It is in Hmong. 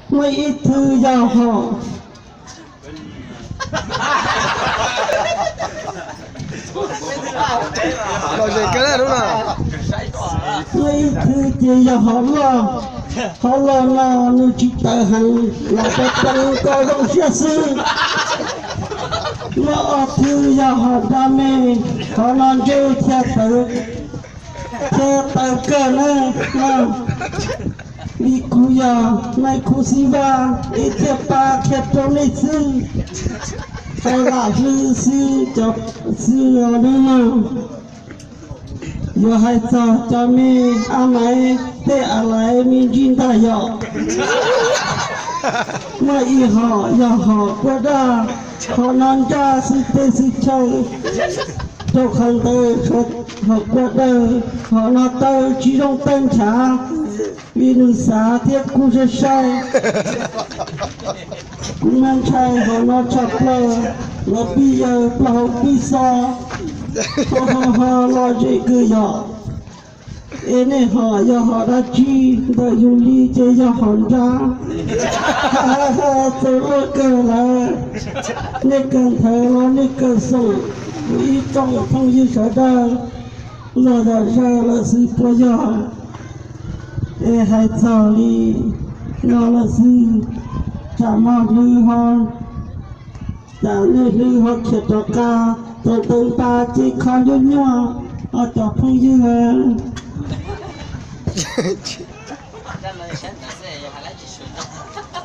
Muaj ib tug yog hom, muaj ib tug ces yog hom loj, hom loj no nws tsis tawv heev los rau tau koj zoo siab xwb. Muaj ob tug yog hom nra me, hom no ntsej thiaj tawv, thiaj tawv kawg na. Vim kuv yog nais khu xib vaj es thiaj pab qhia rau nej xwb. Hais lam hlwb xwb cov xwb os nawb. Yuav hais txog cov me a maiv tej a laiv me ntsis ntag yom. Muaj ib hom yog hom kuaj daj, hom no nraj xwb tej xwb chaw. Rau qhov ntawd hom kuaj dawb, hom no tawg tsis zoo tawg ntshav, vim nws xav thiab kuj sai sai. Kuv mas ntshai hom no tshaj plaws, los pib yaws plaub hau pib xo, ho ho ho lom zem kawg yom. Es nej hom yog hom dab tsi? Ntawm yus li ces yog hom nrab. Ha ha ha, txaus luag kawg lawm. Nej kawm ntawv los nej kawm xoom, kuv ib tsoom phooj ywg sawv daws, los yog zawm lawm xwb puas yog? Es hais txog li no lawm xwb, tsam no hlwb ho, tsam nej hlwb ho khiav rov qab, tau tawv npa ces kho nyuaj nyuaj, ho cov phooj ywg.